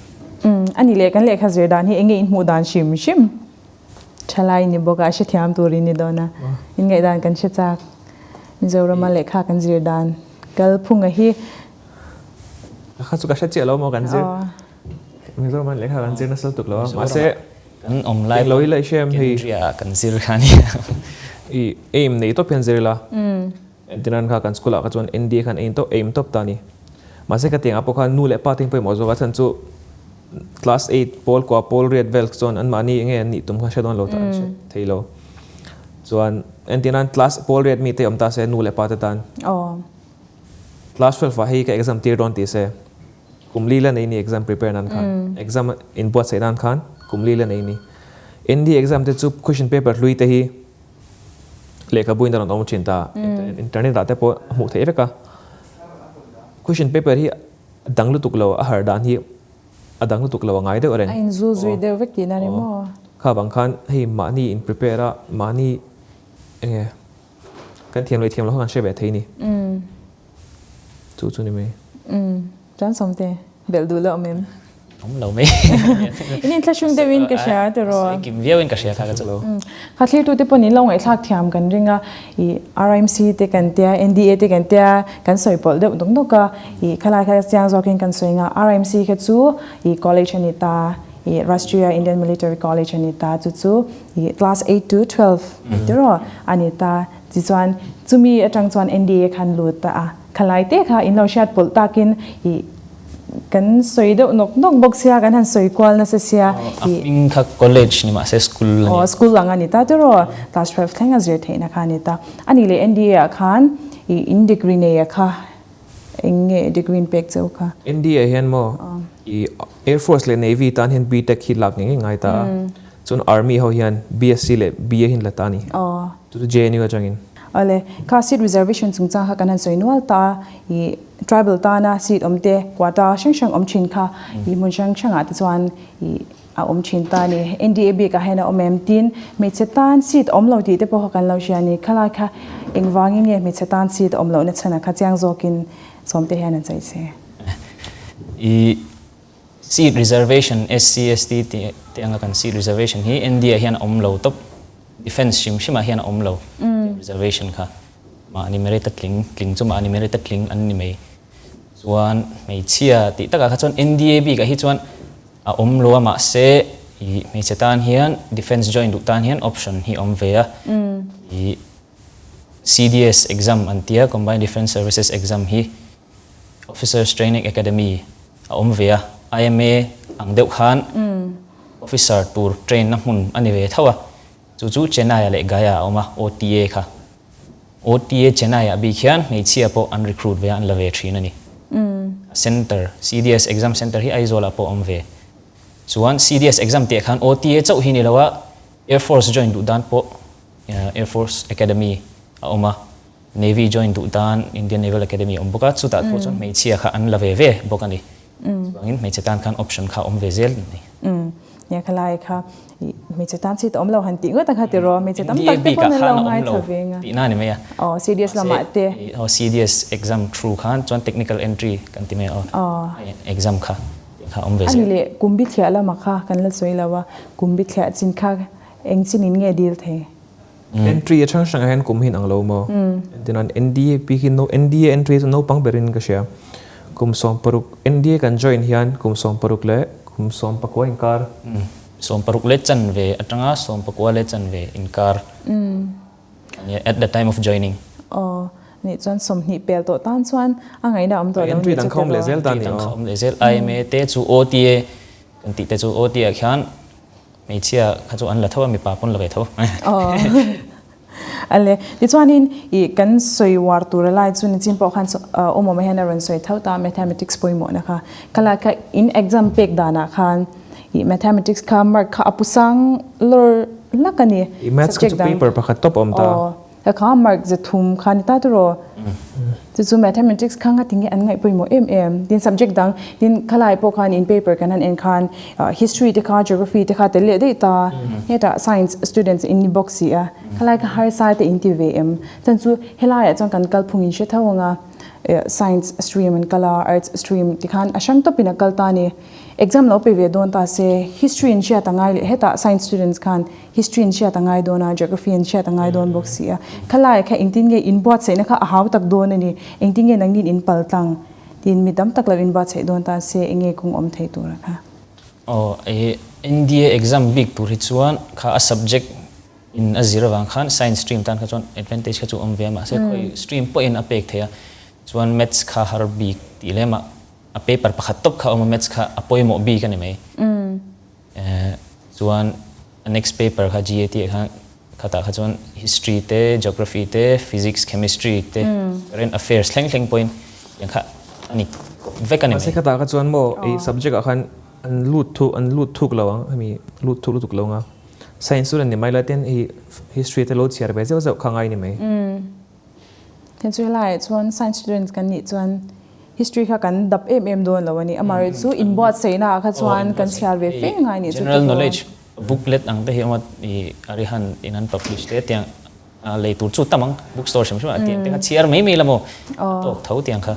A ni leh kan lehkha zir dan hi enge in hmuh dan hrim hrim thalai ni bawk a hrethiam tur in ni dawn a in ngaihdan kan hre chak Mizorama lehkha kan zir dan kalphunga hi Kha chu ka hre chiah lo maw kan zir. Mizoram an lehkha kan zir nasa lutuk lo a. Mahse kan awm lai lo ila i hriam hei. Kendria ah kan zir kha nia. I aim nei tawp hian zir ila. Entirnan kha kan school ah kha chuan NDA khan aim tawp aim tawp ta a ni. Mahse ka tiang ah pawh khan nu leh pa te hi pawimawh zawk a chhan chu class eight pawl kua pawl riat vel chuan anmahni enge an nih tum kha hre dawn lo ta an hre thei lo. Chuan entirnan class pawl riat mi te awm ta se nu leh pa te tan. Class 12 ah hei ka exam tir dawn ti se, kum li la nei ni exam prepare nan khan, exam in buatsaih nan khan kum li la nei ni. ND exam te chu question paper hlui te hi lehkhabu in a rawn awm thin ta, internet ah te pawh a hmuh theih vek a. Question paper hi a dang lutuk lo, a har dan hi a dang lutuk lo a ngai deuh reng. A inzul zui deuh vek tihna ni maw? Kha vang khan hei mahni in prepare a, mahni enge Kan thiam leh thiam lo kha kan hre ve thei ni. Chu chu ni mai. Chuan Sawmte, belh duh loh mem. Awm lo mai. In inthlahrung deuhin ka hria tiraw. Sawi kim viauin ka hria kha ka chu. Kha thlirtute pawn in lo ngaihthlak thiam kan ring a, i RMC te kan tia, NDA te kan tia, kan sawi pawlh deuh dawk dawk a, i khalai kha chiang zawkin kan sawi nga, RMC kha chu i college a ni ta, i Rashtriya Indian Military College a ni ta, chu chu I class 8 to 12 tiraw a ni ta. Tichuan chumi atang chuan NDA khan lut ta a. Khalai te kha in lo hriat pawlh takin i kan sawi deuh nawk nawk bawk sia, kan han sawi kual nasa sia. A hming kha college ni mahse school a ni. Aw school ang a ni ta tiraw, class 12 thleng a zir theihna kha a ni ta. A nih leh NDA ah khan i in degree nei a kha Eng nge degree in pek cheu kha? NDA hian maw i Air Force leh Navy tan hian BTech hi lak ngei ngei ngai ta a, chuan Army ho hian BSc leh BA hi an la ta a ni. Chu chu JNU atangin. Awle, kha seat reservation chungchang kha kan han sawi nual ta a, i tribal tana seat awm te, quota hrang hrang awm thin kha i hmun hrang hrangah te chuan i A awm thin ta a ni. NDA bikah hian a awm em? Tin, hmeichhe tan seat awm lo tih te pawh kha kan lo hria a ni. Khalai kha engvangin nge hmeichhe tan seat awm lohna chhanah kha chiang zawkin sawmte hian an sawi che? I seat reservation SC, ST tih te anga kan seat reservation hi NDA hian a awm lo tawp. Defence hrim hrimah hian a awm lo reservation kha. Mahni merit a tling, tling chu mahni merit a tling an ni mai. Chuan hmeichhia tih takah kha chuan NDA bikah hi chuan A awm lo a mahse i hmeichhe tan hian defence join duh tan hian option hi awm ve a. I CDS exam an tia Combined Defence Services exam hi Officers Training Academy a awm ve a. IMA ang deuh khan officer tur train na hmun a ni ve tho a. Chu chu Chennai ah leh Gaya ah a awm a OTA kha. OTA Chennai ah bik hian hmeichhia pawh an recruit ve a, an la ve thin a ni. A center, CDS exam center hi Aizawl ah pawh a awm ve. Chuan CDS exam tih ah khan OTA chauh hi ni lo a, Air Force join duh dan pawh Air Force Academy a awm a, Navy join duh dan Indian Naval Academy a awm bawk a, chutah pawh chuan hmeichhia kha an la ve ve bawk a ni. Chuvangin hmeichhe tan khan option kha a awm ve zel a ni. Nia khalai kha i hmeichhe tan chhit awm lo han tih ngawt a kha tiraw hmeichhe tam tak te pawn an lo ngaithla ve nga. Tihna a ni mai a. Aw CDS lamah te. Aw CDS exam through khan chuan technical entry kan ti mai a aw exam kha tih kha awm ve zel. Ani leh kum bithliah lamah kha kan la sawi lo a, kum bithliah chin kha eng chinin nge dil thei? Entry a hrang hrangah hian kum hi in ang lo maw? Engtinan NDA pi khi NDA entry chu naupang berin ka hria. Kum 16 NDA kan join hian kum 16 leh kum 19 inkar. 16 leh chanve atanga 19 leh chanve inkar a nia at the time of joining. Aw, nih chuan 20 pel tawh tan chuan a ngaihna awm tawh lo nih chu tiraw? Entry dang kha awm leh zel ta ni aw. Entry dang kha awm leh zel. IMA te chu OTA kan tih te chu OTA ah khian. Hmeichhia kha chu an la tho a, mipa pawn la ve tho. Ale, tichuanin i kan sawi uar tur a lai chu nichin pawh khan awmawm ah hian a rawn sawi tho ta mathematics pawimawhna kha. Khalai kha in exam pek danah khan i mathematics kha mark kha a pu sang lawr lak a ni. I maths kha chu paper pakhat tawp a awm ta. Ka kha mark 300 kha ni ta tiraw? Chu chu mathematics kha nga tinge an ngaih pawimawh em em. Tin subject dang tin khalai pawh khan in paper kan han en khan history te kha geography te kha tel leh daih ta. Hetah science students in ni bawk si a. Khalai kha harsa te in ti ve em. Chuan chu helaiah chuan kan kalphung in hre tho anga science stream an kal a arts stream tikhan a hrang tawpin a kal ta a ni. Exam lo pe ve dawn ta se history in hriat a ngai leh hetah science students khan History an hriat a ngai dawn a, Geography an hriat a ngai dawn bawk si a. Khalaiah kha engtin nge inbuatsaihna kha a hau tak dawn a ni, engtin nge nangnin in pal tlang tiin mi tam tak lo inbuatsaih dawn ta se enge kawng awm thei tura kha. Aw, e NDA exam bik tur hi chuan kha a subject in a zir avang khan science stream tan kha chuan advantage kha chu awm ve a, mahse khawi stream pawhin a pek thei a, chuan maths kha har bik tih lemah a paper pakhat tawp kha a awm a, maths kha a pawimawh bik a ni mai. Chuan a next paper kha GAT ah khan khatah kha chuan history te, geography te, physics, chemistry te, current affairs thleng thleng pawhin tiang kha a ni vek a ni mai. Mahse khatah kha chuan maw i subject ah khan an lut thuk an lut thuk lo ang hemi lut thuk lutuk lo ang a, science student ni mai lai ten hei history te lo chhiar ve zeuh zeuh kha ngai ni mai. Hei chu helaiah chuan science students kan nih chuan history kha kan dap em em dawn lo a ni. Amaherawhchu chu inbuatsaihna ah kha chuan kan chhiar ve fe ngai nih chu General knowledge booklet ang te hi awm a i Arihan in an publish te tiang lei tur chu tam ang bookstore hrim hrim ah tiang te kha chhiar mai mai la maw a tawk tho tiang kha.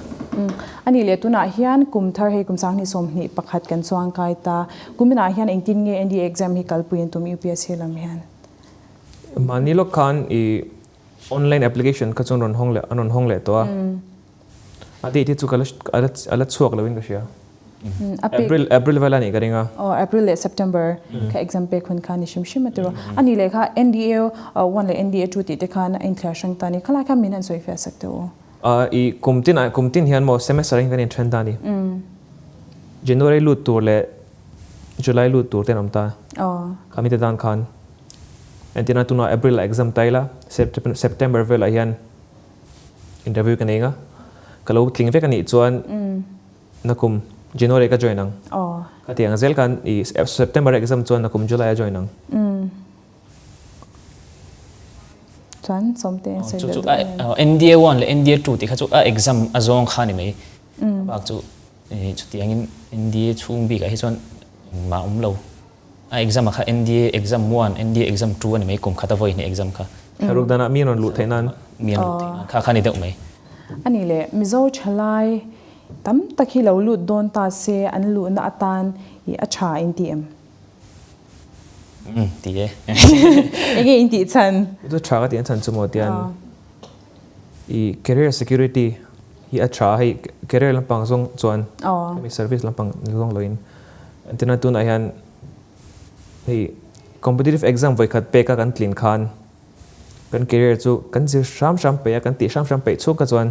A nih leh tunah hian kum thar hei kum 2021 kan chuang kai ta. Kuminah hian engtin nge NDA exam hi kalpui an tum UPSC lam hian? Mahni lawk khan i Online application kha chuan rawn hawng leh an rawn hawng leh tawh a. A date hi chu ka la a la chhuak lo in ka hria. April April vel a nih ka ring a. Aw April leh September kha exam pek hun kha ni hrim hrim a tiraw. A nih leh kha NDA 1 leh NDA 2 tih te khan a inthliar hrang ta a ni. Khalai khan min han sawi fiah sak teh u. I kum tin ah kum tin hian maw semester ah hian kan inthen ta a ni. January lut tur leh July lut tur te an awm ta. Khami te tan khan Entirna tunah April ah exam ta ila, September velah hian interview ka nei ang a, ka lo tling vek a nih chuan nakum January ka join ang. Ka ti ang zel khan i September exam chuan nakum July a join ang. Chuan sawmte sawi belh duh em? NDA 1 leh NDA 2 tih kha chu a exam a zawng kha ni mai. Bak chu chutiangin NDA chhung bikah hi chuan engmah awm lo. A exam a kha NDA exam 1, NDA exam 2 a ni mai, kum khat a vawi hnih exam kha. Thlaruk danah mi an rawn luh theih nan. Mi an luh theih nan, kha kha ni deuh mai. A nih leh, Mizo thalai tam tak hi lo lut dawn ta se an luhna atan i a tha in ti em? Umm, ti e. Enge in tih chhan? Chu tha ka tih an chhan chu maw tian i career security hi a tha a, hei career lampang zawng chuan hemi service lampang ni zawng loin Entirna tunah hian hei competitive exam vawikhat peka kan tlin khan kan career chu kan zir hram hram peih a, kan tih hram hram peih chhung kha chuan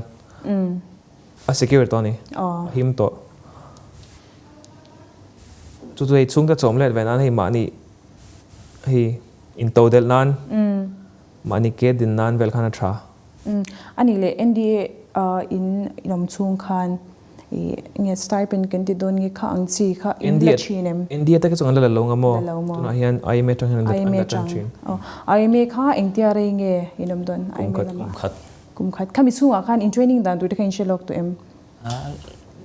a secure tawh a ni, a him tawh. Chu chu hei chhungte chawm let ve nan hei mahni hei into delh nan mahni ke din nan vel khan a tha. A nih leh NDA in awm chhung khan I nge stipend kan ti dawn nge kha ang chi kha in la thin em? NDA te kha chu an la la lo nga maw? La lo maw? Tunah hian IMA tang hian an la tan thin. IMA kha engtia rei nge in awm dawn? Kum khat. Kum khat. Kum khat. Khami chhungah khan in training dan tur te kha in hre lawk tawh em?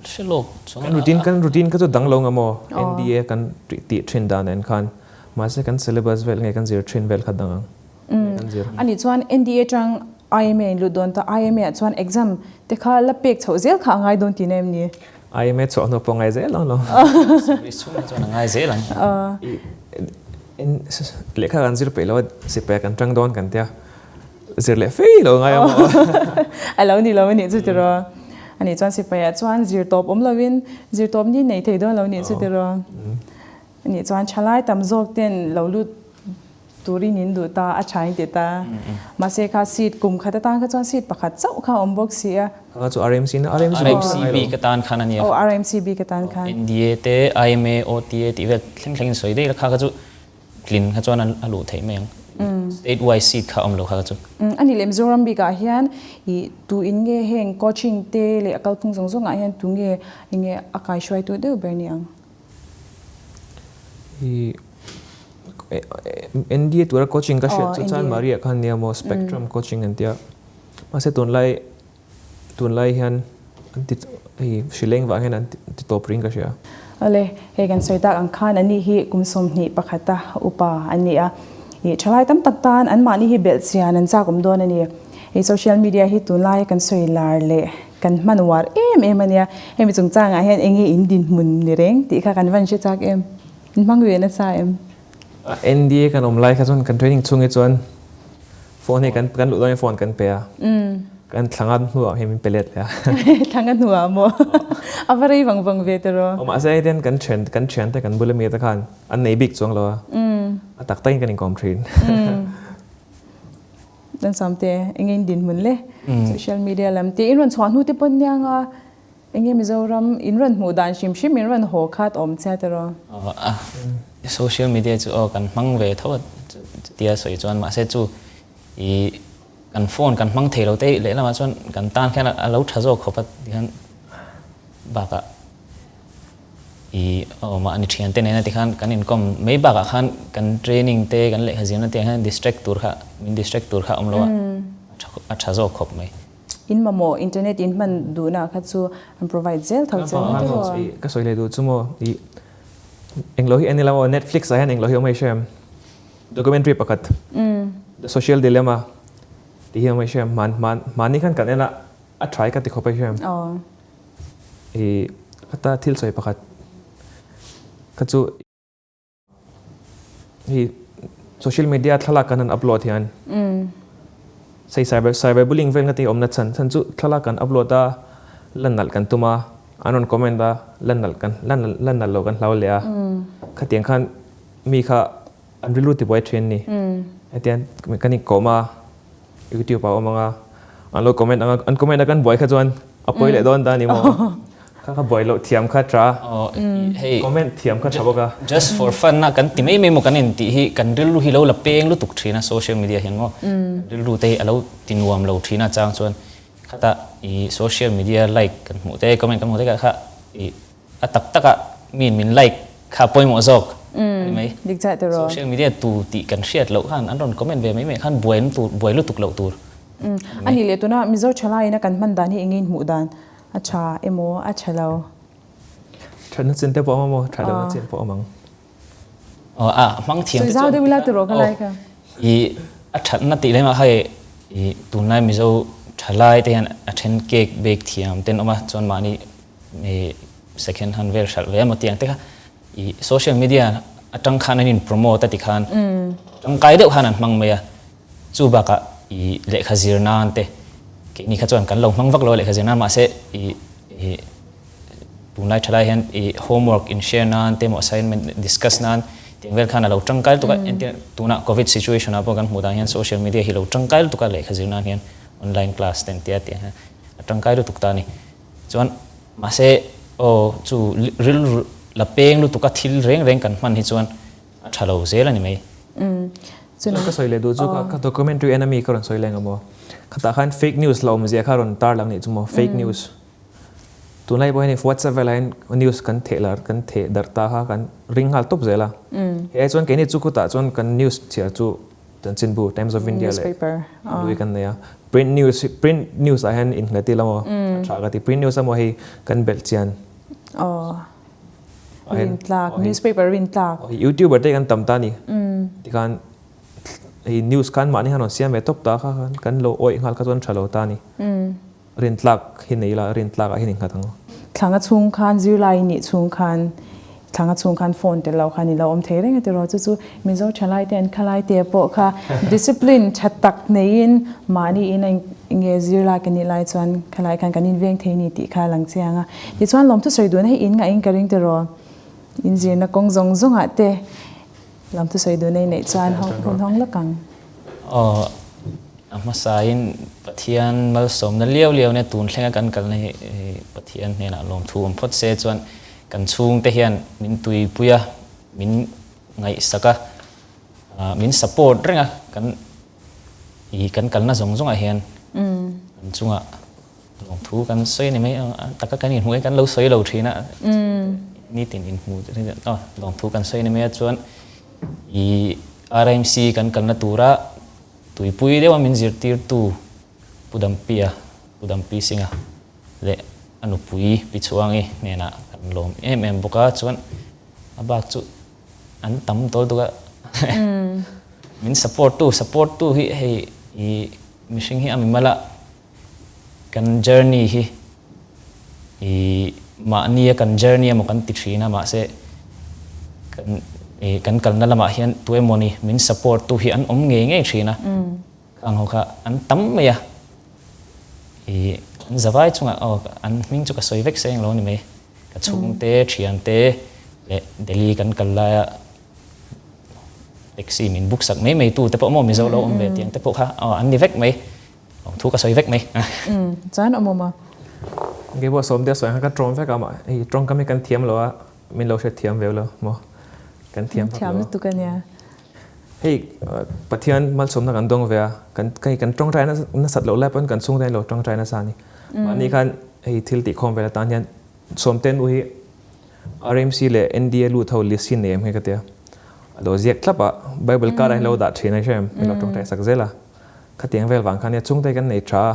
Hre lawk chuan. Kan routine kan routine kha chu dang lo nga maw? NDA kan tih thin dan en khan mahse kan syllabus vel nge kan zir thin vel kha dang ang. Kan zir. Ani chuan NDA tang IMA in lut dawn ta, IMA ah chuan exam te kha la pek chhoh zel kha a ngai dawn tihna em ni? IMA chhuah hnu pawh a ngai zel ang lo. Service chhung ah chuan a ngai zel ang. Lehkha kan zir peih lo a, sipai kan tang dawn kan tia, zir leh fei lo ngai ang maw? A lo ni lo a nih chu tiraw? A nih chuan sipai ah chuan zir tawp awm lovin zir tawp ni nei thei dawn lo nih chu tiraw? A nih chuan thalai tam zawk ten lo lut Turin in duh ta, a tha in ti ta. Mahse kha seat kum khat atan kha chuan seat pakhat chauh kha a awm bawk si a. Kha chu RMC na RMC bik kha ngai lo. RMC bik atan khan a nia. Aw RMC bik atan khan. NDA te, IMA, OTA tih vel thleng thleng in sawi daih la kha kha chu tlin kha chuan a luh theih mai ang. State wise seat kha a awm lo kha chu. A nih leh Mizoram bikah hian i tu in nge heng coaching te leh a kalphung zawng zawngah hian tu nge enge a kaihruaitu deuh ber ni ang? I NDA tura coaching ka hriat chu chuan Maria khan nia maw Spectrum coaching an tia. Mahse tunlai tunlai hian an ti hei hrileng vang hian an ti tawp ring ka hria. Awle, hei kan sawi tak ang khan ani hi kum 21 a upa an ni a. Ih thalai tam tak tan anmahni hi belh chian an chak awm dawn a ni. Hei social media hi tunlai kan sawi lar leh kan hman uar em em a nia. Hemi chungchangah hian enge in dinhmun ni reng tih kha kan van hre chak em? In hmang ve nasa em? NDA kan awm lai kha chuan kan training chhung hi chuan phone hi kan kan luh dawn in phone kan pe a. Kan thla nga hnuah hian min pe let leh a. Thla nga hnuah maw? A va rei vang vang ve tiraw? Aw mahse hei ten kan thian kan thiante kan bula mi te khan an nei bik chuang lo a. A tak takin kan inkawm thin. Dan sawmte enge in dinhmun le? Social media lam te in rawn chhuah hnu te pawn nia nga Enge Mizoram in rawn hmuh dan hrim hrim in rawn haw khat awm che tiraw? Aw social media chu aw kan hmang ve tho a chutia sawi chuan mahse chu i kan phone kan hmang thei lo te lehlamah chuan kan tan khian a lo tha zawk khawp a tikhan bakah i aw mahni thian te nena tikhan kan inkawm mai bakah khan kan training te kan lehkha zirna te ang hian distract tur kha min distract tur kha a awm lo a a tha zawk khawp mai. In mamawh internet in hman duhna kha chu an provide zel tho che maw tiraw? Ka sawi leh duh chu maw i englo hi en ila maw Netflix ah hian englo hi awm hei hrem documentary pakhat The Social Dilemma tih hi awm hei hrem hman hman hmanni khan kan en a a tha hi ka ti khawp hei hrem i khata thil sawi pakhat kha chu Hi social media thlalak kan han upload hian sei cyber cyber bullying vel nga te awmna chhan chhan chu thlalak kan upload a lan nalh kan tum a an rawn comment a lan nalh kan lan lan nalh lo kan hlau leh a khatiang khan mi kha an rilru tibuai thin ni hetiang kan inkawm a YouTube ah a awm ang a, an lo comment ang a, an comment a kan buai kha chuan a pawi leh dawn ta a ni maw? Kha kha buai loh thiam kha tha, comment thiam kha tha bawk a. Just for fun a kan ti mai mai maw kan intih hi kan rilru hi lo la peng lutuk thin a social media hian maw rilru te hi a lo ti nuam lo thin a chang chuan khatah i social media like kan hmuh te comment kan hmuh te kha kha i A tak taka miin min like kha pawimawh zawk a ni mai. Dik chiah tiraw? Social media tu tih kan hriat loh khan an rawn comment ve mai mai khan buai tur buai lutuk loh tur a ni mai. A nih leh tuna Mizo thalaiin a kan hman dan hi eng nge hmuh dan a tha emaw a tha lo? Thatna chin te pawh a awm a maw? That lohna chin pawh a awm ang. Aw a hmang thiam te chuan. Sawi zau deuh ila tiraw ka lai kha. I a thatna tih lehmah hei i tunlai Mizo thalai te hian a then cake bake thiam ten awm a chuan mahni i second hand vel hralh ve emaw tiang te kha i social media atang khan an in promote a ti khan tangkai deuh khan an hmang mai a chu bakah i lehkha zir nan te keini kha chuan kan lo hmang vak lo a lehkha zir nan mahse i i tunlai thalai hian i homework in share nan te emaw assignment discuss nan tiang vel khan a lo tangkai lutuk a entir tunah covid situation ah pawh kan hmuh dan hian social media hi lo tangkai lutuk a lehkha zir nan hian online class te an tia tiang hian a tangkai lutuk ta a ni. Chuan mahse aw chu rilru la peng lutuk a thil reng reng kan hman hi chuan a tha lo zel a ni mai. Chuan ka sawi leh duh chu ka documentary en ami ka rawn sawi leng a maw. Khatah khan fake news la awmzia kha rawn tar lang nih chu maw fake news. Tunlai pawh hian WhatsApp velah hian news kan theh lar kan theh darh ta kha kan ring nghal tawp zel a. Hei ai chuan keini chu khutah chuan kan news chhiar chu Chanchinbu, Times of India leh Lui kan nei a. Print news hi print news ah hian innghet ila maw a tha ka ti. Print news emaw hei kan belh chian. Aw. Rin tlak, newspaper rin tlak. YouTuber te kan tam ta ni. Tikhan hei news khan mahni khan rawn siam ve tawp ta kha khan kan lo awih nghal kha chuan tha lo ta ni. Rin tlak hi nei ila rin tlak ah hian innghat ang. Thlanga chhung khan zirlai nih chhung khan thlanga chhung khan phone tel lo khan i lo awm thei reng a tiraw chu chu Mizo thalai te an khalai te pawh kha discipline tha tak neiin mahni in a nge zirlai ka nih lai chuan khalai khan kan inveng thei ni tih kha a lang chiang a. Tichuan lawmthu sawi duhna hi in ngah in ka ring tiraw in zirna kawng zawng zawngah te Lamthu sawi duh nei neih chuan hun hawng lawk ang. Aw, a hmasain Pathian malsawmna liau liau nia tun thlenga kan kalna hi Pathian hnenah lawmthu awm phawt se chuan kan chhungte hian min tuipui a, min ngaihsak a. Min support reng a, kan i kan kalna zawng zawngah hian an chungah lawmthu kan sawi a ni mai a, taka kan inhmuh hi kan lo sawi lo thin a, nitin inhmu lawmthu kan sawi a ni mai a, chuan i RMC kan kalna tura tuipui deuha min zirtirtu Pu Dampia, Pu Dampi Singh-a leh a nupui Pi Chhuangi hnenah kan lawm em em bawk a, chuan a bak chu an tam tawl tuk a, min support tu, support tu hi hei i mihring hi a mimal a, kan journey hi i mahnia kan journey emaw kan ti thin a, mahse kan i kan kalna lamah hian tuemawni min support tu hi an awm ngei ngei thin a. Khang ho kha an tam mai a, ih an zavai chungah aw an hming chu ka sawi vek seng lo a ni mai. Ka chhungte, thiante leh Delhi kan kal laia taxi min book sak mai mai tu te pawh maw Mizo lo awm ve tiang te pawh kha aw an ni vek mai. Thu ka sawi vek mai. Chuan awm awm a. Kei pawh sawmte a sawi ang kha ka tawng vek a mah hei tawngkam hi kan thiam lo a, min lo hrethiam ve lo maw kan thiam vak lo. Thiam lutuk a nia. Hei Pathian malsawmna kan dawng ve a, kan hei kan tawngtai nasat loh lai pawn kan chhungte an lo tawngtai nasa a ni. Mahni khan hei thil tihkhawm vel atan hian sawmte nu hi RMC leh NDA lut ho list hi nei em hei ka tia. A lo ziak thlap a, Bible card ah hian lo dah thin a hre em, min lo tawngtai sak zel a. Khatiang vel vang khan nia chhungte kan nei tha a,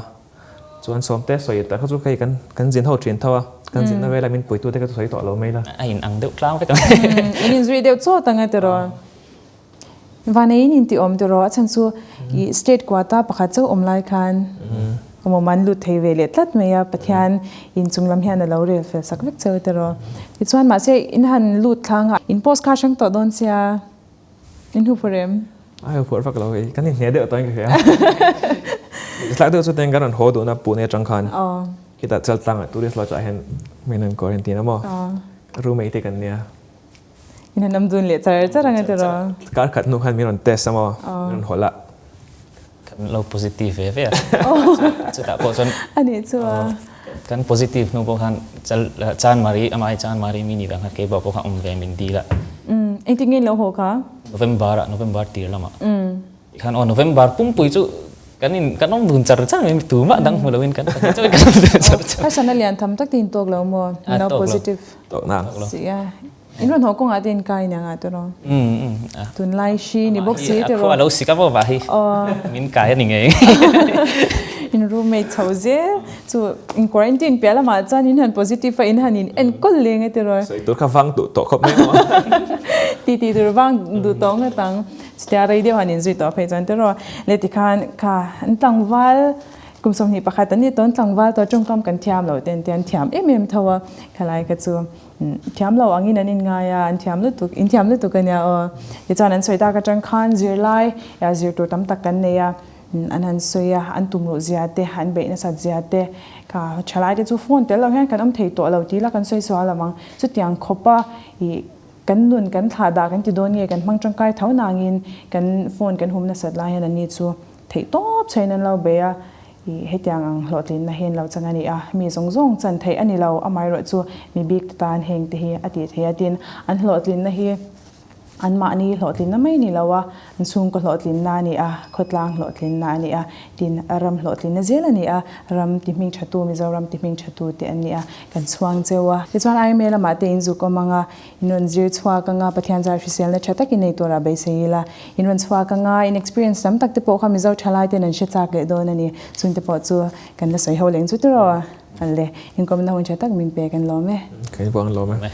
chuan sawmte sawi tak kha chu hei kan kan zin ho thin tho a, kan zinna vela min puitute kha chu sawi tawh lo mai la. A in ang deuh tlang vek a. In inzui deuh chawt ang a tiraw. Vaneiin in ti awm tiraw a chhan chu i state quota pakhat chauh awm lai khan awm an lut thei ve leh tlat mai a, Pathian in chung lam hian a lo rel fel sak vek cheu tiraw. Tichuan mahse in han lut thlang a, in post kha hrang tawh dawn sia in hu phur em? A hu phur vak lo hei, kan inhne deuh tawhin ka hria. Thlak deuh chu ten kan rawn haw duhna Pune atang khan khitah Chaltlangah tourist lodge ah hian min rawn quarantine a maw, roommate te kan nia. In han awm dun leh char char ang a tiraw? Kar khat hnu khan min rawn test a maw? Min rawn hawlh a. Kan lo positive ve ve a. Chutah pawh chuan A nih chu a. Kan positive hnu pawh khan Chanmari, amah hi Chanmari mi ni vang khan keipawh pawh kha awm ve min dil a. Engtin nge in lo haw kha? November ah, November tir lamah. Tikhan aw November pumpui chu kan in kan awm dun char char mai tumah dang hmu loin kan pahnih chuan kan awm dun char char. Harsatna lian tham tak te in tawk lo maw? No positive. Tawk na. Si a. In rawn haw kawngah te in kai nia nga tiraw? Tunlai hri ni bawk si tiraw? A khua lo sik a maw vah hi. Min kai a ni ngei. In roommate chho zel chu in quarantine piah lamah chuan in han positive a in han in enkawl leng e tiraw? Sawi tur kha vang duh tawh khawp mai maw? Ti ti tur vang duh tawh ngawt ang. Chutia rei deuh han inzui tawh phei chuan tiraw le tikhan kha an tlangval kum 21 an ni tawh an tlangval tawh tawngkam kan thiam loh te an tia an thiam em em tho a khalai kha chu thiam lo angin an inngai a an thiam lutuk in thiam lutuk ania aw tichuan an sawi tak atang khan zirlai zir tur tam tak kan nei a an han sawi a an tum ruh zia te an beih nasat zia te kha thalai te chu phone tel lo hian kan awm thei tawh lo tih la kan sawi sual lo ang chutiang khawpa ih Kan nun kan thlah dah kan ti dawn nge kan hmang tangkai tho nangin kan phone kan hum nasat lai hian anni chu theih tawp chhain an lo bei a, ih hetiang ang hlawhtlinna hi an lo chang a ni a, mi zawng zawng chan theih a ni lo, amaherawh chu mi bik te tan heng te hi a tih theih a, tin an hlawhtlinna hi anmahni hlawhtlinna mai ni lo a, an chhungkaw hlawhtlinna a ni a, khawtlang hlawhtlinna a ni a, tin ram hlawhtlinna zel a ni a, ram ti hming thatu Mizoram ti hming thatu te an ni a, kan chhuang cheu a. Tichuan IMA lamah te in zuk awm ang a, In rawn zir chhuak anga Pathian zar hriselna tha takin nei tura beisei ila. In rawn chhuak anga in experience tam tak te pawh kha Mizo thalai ten an hre chak leh dawn a ni. Chungte pawh chu kan la sawi ho leng chu tiraw? Le, inkawmna hun tha tak min pe kan lawm e. Kan vang lawm e.